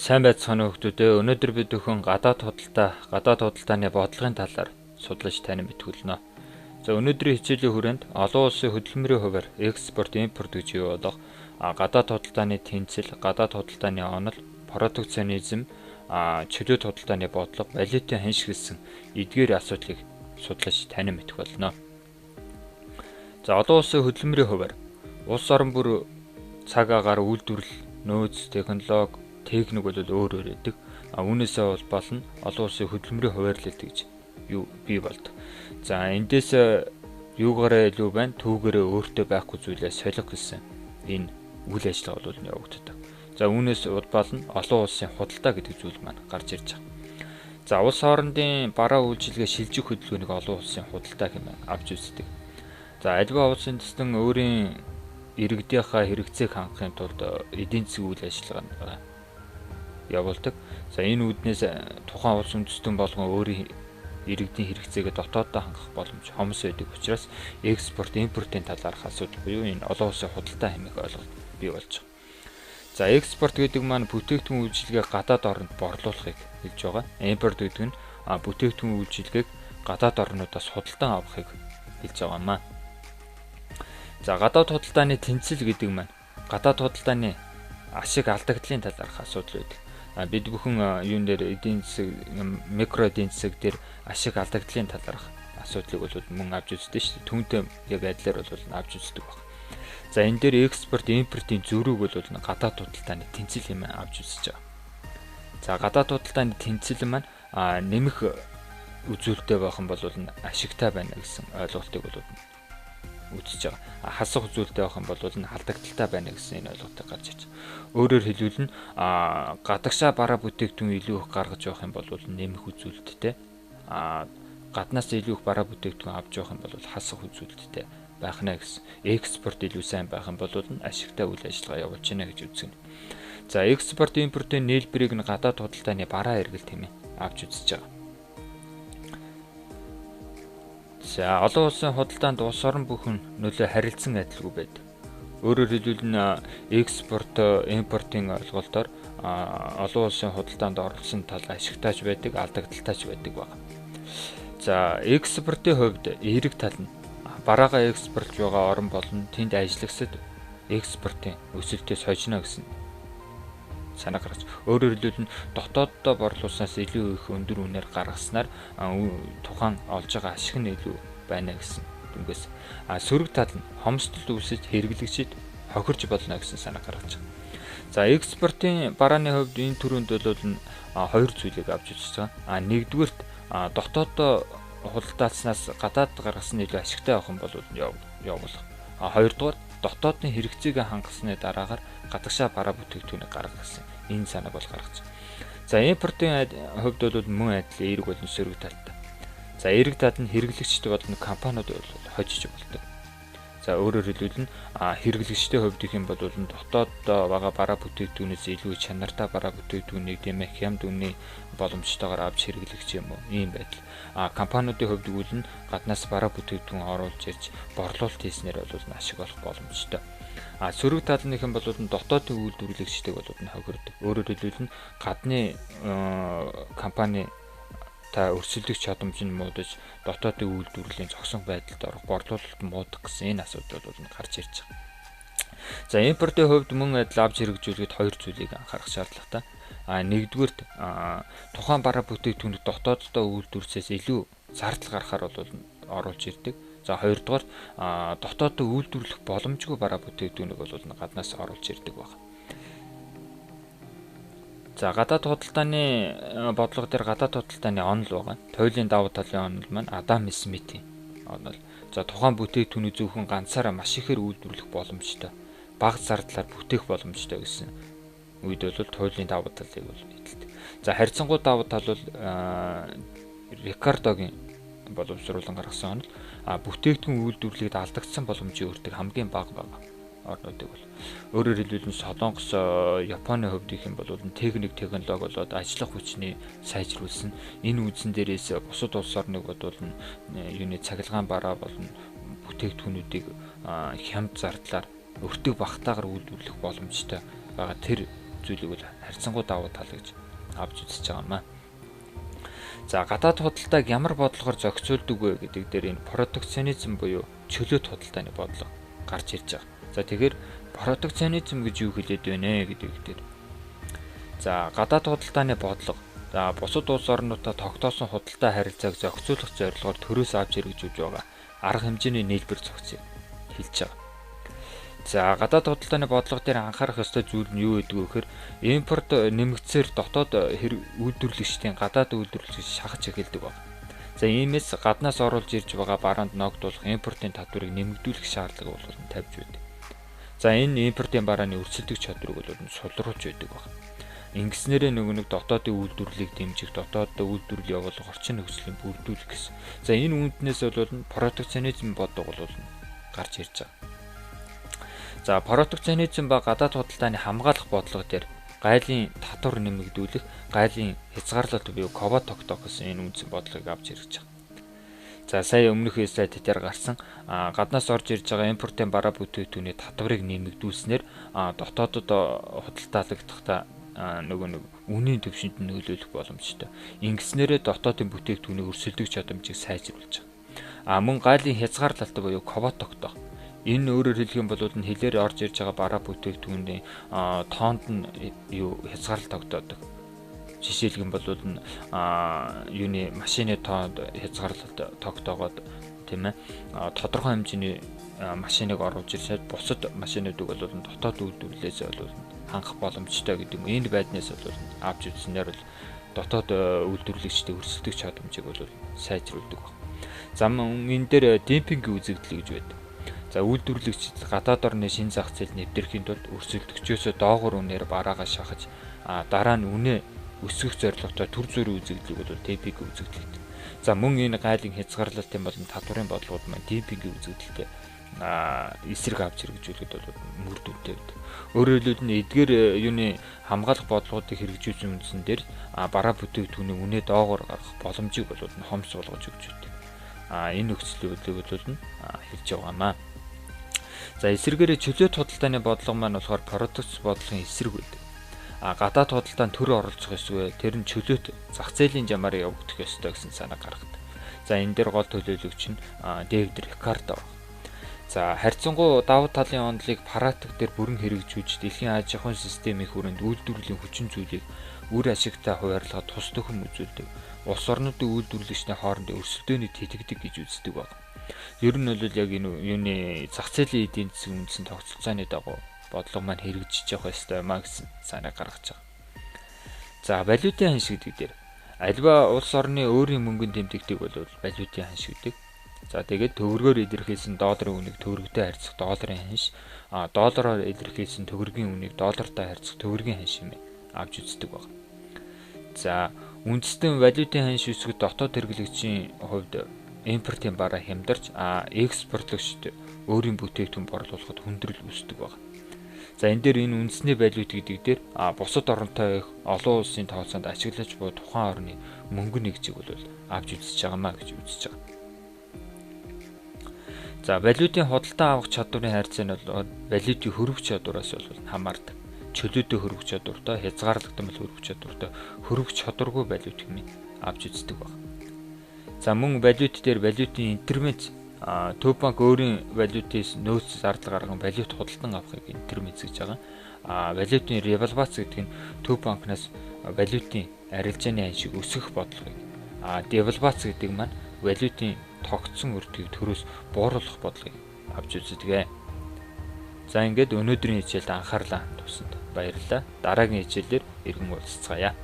Сайн байцгаана уу хүмүүстээ. Өнөөдөр бид бүхэн гадаад худалдааны бодлогын талаар судлаж танин мэдүүлнэ. За өнөөдрийн хичээлийн хүрээнд олон улсын хөдөлмөрийн хуваар экспорт, импорт гэж юу болох, гадаад худалдааны тэнцэл, гадаад худалдааны онол, протекционизм, чөлөөт худалдааны бодлого, валютын ханш гэсэн эдгээр асуудлыг судлаж танин мэдэх болно. За олон улсын хөдөлмөрийн хуваар улс орон бүр цаг агаар үйлдвэрлэл, нөөц, технологи, техник бол өөр өөр байдаг. Үүнээсээ бол болно олон улсын хөдөлмөрийн хуваарлалт гэж юу бий болдог. За эндээс юугаараа илүү байна, түүгээрээ өөртөө байхгүй зүйлээ солих гэсэн энэ үйл ажиллагаа бол явагддаг. За үүнээс болно олон улсын худалдаа гэдэг зүйл маань гарч ирж байгаа. За улс хоорондын бараа үйлчилгээ шилжих хөдөлгөөнийг олон улсын худалдаа хэмээн авч үздэг. За альва улсын төслөн өөрийн иргэдийнхаа хэрэгцээг хангахын тулд эдийн засгийн үйл ажиллагаанд явуулдаг. За энэ үүднээс тухайн улс үндэстэн болгон өөрийн иргэдийн хэрэгцээгээ дотооддоо хангах боломж хомс байдаг учраас экспорт, импортын талаарх асуудал буюу энэ олон улсын худалдаа хэмээх ойлголт бий болж байгаа. За экспорт гэдэг маань бүтээгдэхүүн үйлчилгээг гадаад оронд борлуулахыг хэлж байгаа. Импорт гэдэг нь бүтээгдэхүүн үйлчилгээг гадаад орнуудаас худалдан авахыг хэлж байгаа юм аа. За гадаад худалдааны тэнцэл гэдэг маань гадаад худалдааны ашиг алдагдлын талаарх асуудал байдаг. Бид бүхэн юун дээр эдийн засаг, микро эдийн засаг дээр ашиг алдагдлын талаарх асуудлыг бол мөн авч үздэг шүү дээ. Түүнтэй яг адилаар бол авч үздэг баг. За энэ дээр экспорт, импортын зөрүүг бол гадаад худалдааны тэнцэл хэмээн авч үзэж байгаа. За гадаад худалдааны тэнцэл маань нэмэх үзүүлэлттэй байх юм бол ашигтай байна гэсэн ойлголтыг бол үзэж байгаа. Хасах үзүүлэлттэй байх юм бол алдагдaltaй байна гэсэн энэ ойлголтыг гарч ирж байгаа. Өөрөөр хэлбэл нь гадагшаа бараа бүтээгдэхүүн илүү их гаргаж явах юм бол нэмэх үзүүлэлттэй, гаднаас илүү их бараа бүтээгдэхүүн авч явах юм бол хасах үзүүлэлттэй байх нэ гэсэн. Экспорт илүү сайн байх юм бол ашигтай үйл ажиллагаа явуулж байна гэж үздэг. За экспорт, импортын нийлбэрийг нь гадаад худалдааны бараа эргэлт хэмээн авч үзэж байгаа. За олон улсын худалдаанд улс орон бүхэн нөлөө харилцан адилгүй байдаг. Өөрөөр хэлбэл нь экспорт, импортын ойлголтоор олон улсын худалдаанд оролцсон тал ашигтайч байдаг, алдагдaltaйч байдаг байна. За экспортын хувьд эерэг тал нь бараагаа экспортлж байгаа орон болон тэнд ажиллагсад экспортын өсөлтөө сойжно гэсэн санаа гаргаж. Өөрөөр хэлбэл нь дотооддоо борлуулснаас илүү их өндөр үнээр гаргаснаар тухайн олж байгаа ашиг нь илүү байна гэсэн дүнгээс. Сөрөг тал нь хомсдол үүсэж хэрэглэгчид хохирч болно гэсэн санаа гаргаж байгаа. За экспортын барааны хувьд энэ түрүүнд бол хоёр зүйлийг авч үзэж байгаа. Нэгдүгээрт дотооддоо худалдаалснаас гадаад гаргасан илүү ашигтай авах юм бол явуулах. Хоёрдугаар дотоодны хэрэгцээгээ хангасны дараагаар гадагшаа бараа бүтээгдэхүүнийг гаргах гэсэн энэ санааг бол гаргаж байна. За импортын хувьд бол мөн адил эерэг болон сөрөг талтай. За эерэг тал нь хэрэглэгчд болон компаниуд бол хожиж болдог. За өөрөөр хэлбэл нь хэрэглэгчдийн хувьд гэх юм бол дотооддоо байгаа бараа бүтээгдэхүүнээс илүү чанартай бараа бүтээгдэхүүнийг тийм ээ хямд үнийн боломжтойгоор авч хэрэглэгч юм уу ийм байдал. Компаниудын хувьд гэвэл нь гаднаас бараа бүтээгдэхүүн оруулж ирж борлуулалт хийснээр бол ашиг олох боломжтой. Сөрөг тал нь гэх юм бол дотоодын үйлдвэрлэгчдэг бол хохирдог. Өөрөөр хэлбэл нь гадны компани та өрсөлдөх чадамж нь муудаж дотоодын үйлдвэрлэлийн зогсон байдалд орох, борлуулалт муудах гэсэн энэ асуудал бол гарч ирж байгаа. За импортын хувьд мөн адил авч хэрэгжүүлэхэд хоёр зүйлийг анхаарах шаардлагатай. Нэгдүгээрт тухайн бараа бүтээгдэхүүнийг дотооддоо үйлдвэрлэсээс илүү зардал гаргахаар бол оруулж ирдэг. За хоёрдугаар дотооддоо үйлдвэрлэх боломжгүй бараа бүтээгдэхүүнийг бол гаднаас оруулж ирдэг байна. За гадаад худалдааны бодлого дээр гадаад худалдааны онол байгаа. Туйлын давуу талын онол маань Адам Смитийн онол. За тухайн бүтээгдэхүүнийг зөвхөн ганцаараа маш ихээр үйлдвэрлэх боломжтой, бага зардлаар бүтээх боломжтой гэсэн үед бол туйлын давуу талыг бол эдэлдэг. За харьцангуй давуу тал бол Рикардогийн боловсруулан гаргасан онол. Бүтээгдэхүүн үйлдвэрлэхэд алдагдсан боломжийн өртөг хамгийн бага байгаа орнуудыг бол. Өөрөөр хэлбэл нь Солонгос, Японы хувьд гэх юм бол техник, технологи болоод ажиллах хүчний сайжруулсан. Энэ үндсэн дээрээс бусад улс орныг бодвол юуны цахилгаан бараа болон бүтээгдэхүүнүүдийг хямд зардлаар өртөг багтаагаар үйлдвэрлэх боломжтой байгаа тэр зүйлийг бол харьцангуй давуу тал гэж авч үзэж байгаа юм аа. За гадаад худалдааг ямар бодлогоор зохицуулдаг вэ гэдэг дээр энэ протекционизм буюу чөлөөт худалдааны бодлого гарч ирж байгаа. За тэгэхээр протекционизм гэж юу хэлээд байна гэдэг дээр. За гадаад худалдааны бодлого. За бусад улс орнуудаа тогтоосон худалдаа харилцааг зохицуулах зорилгоор төрөөс авч хэрэгжүүлж байгаа арга хэмжээний нийлбэр зохицыг хэлж байгаа. За гадаад худалдааны бодлого дээр анхаарах ёстой зүйл нь юу гэдэг вэ гэхээр импорт нэмэгдсээр дотоод үйлдвэрлэгчдийн гадаад үйлдвэрлэгч шахаж эхэлдэг байна. За иймээс гаднаас оруулж ирж байгаа бараанд ногдуулах импортын татварыг нэмэгдүүлэх шаардлага бол тавьж байдаг. За энэ импортын барааны өрсөлдөх чадварыг бол сулруулж байдаг байна. Ингэснээрээ нөгөө нэг дотоодын үйлдвэрлэлийг дэмжих, дотооддоо үйлдвэрлэл явуулах орчин нөхцөлийг бүрдүүлэх гэсэн. За энэ үүднээс бол протекционизм бодлого бол гарч ирж байгаа. За протекционизм ба гадаад худалдааны хамгаалах бодлого дээр гайлын татвар нэмэгдүүлэх, гайлын хязгаарлалт буюу квот тогтоох гэсэн энэ үндсэн бодлогыг авч ирж байгаа. За сая өмнөх слайд дээр гарсан гаднаас орж ирж байгаа импортын бараа бүтээгдэхүүний татварыг нэмэгдүүлснээр дотоодод худалдаалагдахтаа нөгөө нэг үнийн түвшинд нөлөөлөх боломжтой. Ингэснээрээ дотоодын бүтээгдэхүүний өрсөлдөх чадамжийг сайжруулж байгаа. А мөн гайлын хязгаарлалт буюу квот тогтоох. Энэ өөрөөр хэлэх юм бол нь хилээр орж ирж байгаа бараа бүтээгдэхүүний тоонд нь юу хязгаарлалт тогтоодог. Жишээлх юм бол нь юуны машины тоонд хязгаарлалт тогтоогоод тийм ээ тодорхой хэмжээний машиныг оруулж ирсээд бусад машинуудыг бол дотоод үйлдвэрлэлээс бол хангах боломжтой гэдэг юм. Энэ байднаас бол авч үзснээр бол дотоод үйлдвэрлэгчдийн өрсөлдөх чадамжийг бол сайжруулдаг баг. За мөн энэ дээр демпингийн үзэгдэл гэж байдаг. За үйлдвэрлэгчид гадаад орны шинэ зах зээлд нэвтрэхийн тулд өрсөлдөгчөөсөө доогуур үнээр бараагаа шахаж дараа нь үнэ өсгөх зорилготой төр зүрийн үзэгдлийг бол демпингийн үзэгдэл гэдэг. За мөн энэ гайлын хязгаарлалтын болон татварын бодлогууд маань демпингийн үзэгдэлтэй эсрэг авч хэрэгжүүлэхэд бол мөр дүнтэй байдаг. Өөрөөр хэлбэл нь эдгээр юуны хамгаалах бодлогоодыг хэрэгжүүлсэн үндсэн дээр бараа бүтээгдэхүүний үнэ доогуур гаргах боломжийг бол хомс болгож өгч байдаг. Энэ нөхцөлийг бол нь хэлж байгаа юм аа. За эсрэгээрээ чөлөөт худалдааны бодлого маань болохоор протекц бодлогын эсрэг байдаг. Гадаад худалдаанд төр оролцох ёсгүй, тэр нь чөлөөт зах зээлийн жамаар явагдах ёстой гэсэн санаа гаргадаг. За энэ дээр гол төлөөлөгч нь Дэвид Рикардо. За харьцангуй давуу талын онолыг практик дээр бүрэн хэрэгжүүлж дэлхийн аж ахуйн системийн хүрээнд үйлдвэрлэлийн хүчин зүйлийг үр ашигтай хуваарлахад тус төхөм үзүүлдэг. Улс орнуудын үйлдвэрлэгчдийн хоорондын өрсөлдөөнийг тэтгдэг гэж үздэг баг. Ер нь бол яг энэ юуны зах зээлийн эдийн засгийн үндсэн тогтолцооны дагуу бодлого маань хэрэгжиж явах ёстой юм а гэсэн санаа гаргаж байгаа. За валютын ханш гэдэг дээр альва улс орны өөрийн мөнгөнд тэмдэгдэг бол валютын ханш гэдэг. За тэгээд төгрөгөөр илэрхийлсэн долларын үнийг төгрөгтэй харьцах долларын ханш, доллараар илэрхийлсэн төгрөгийн үнийг доллартай харьцах төгрөгийн ханш юм авч үздэг баг. За үндэстэн валютын ханш өсгөх дотоод хэрэглэгчийн хувьд импортын бараа хямдарч, экспортлогчд өөрийн бүтээгдэхүүн борлуулахад хүндрэл үүсдэг баг. За энэ дээр энэ үндэсний валют гэдэг дээр бусад оронтой их олон улсын тооцоонд ашиглаж буй тухайн орны мөнгө нэгжийг бол авч үзэж байгаа маа гэж үзэж байгаа. За валютын худалдан авах чадварын харьцаа нь бол валютын хөрвөх чадвараас бол хамаардаг. Чөлөөтэй хөрвөх чадвартай, хязгаарлагдмал хөрвөх чадвартай, хөрвөх чадваргүй валют хэмээн авч үздэг баг. За мөн валют дээр валютын интермец Төв банк өөрийн валютээс нөөц зардал гарган валют худалдан авахыг интермец гэж байгаа. Валютын ревальвац гэдэг нь Төв банкнаас валютын арилжааны ханшийг өсгөх бодлогыг. Девальвац гэдэг маань валютын тогтсон өртгийг төрөөс бууруулах бодлогыг авч үздэг. За ингээд өнөөдрийн хичээлд анхаарлаа хандуулсанд баярлалаа. Дараагийн хичээлээр иргэн уулзцгаая.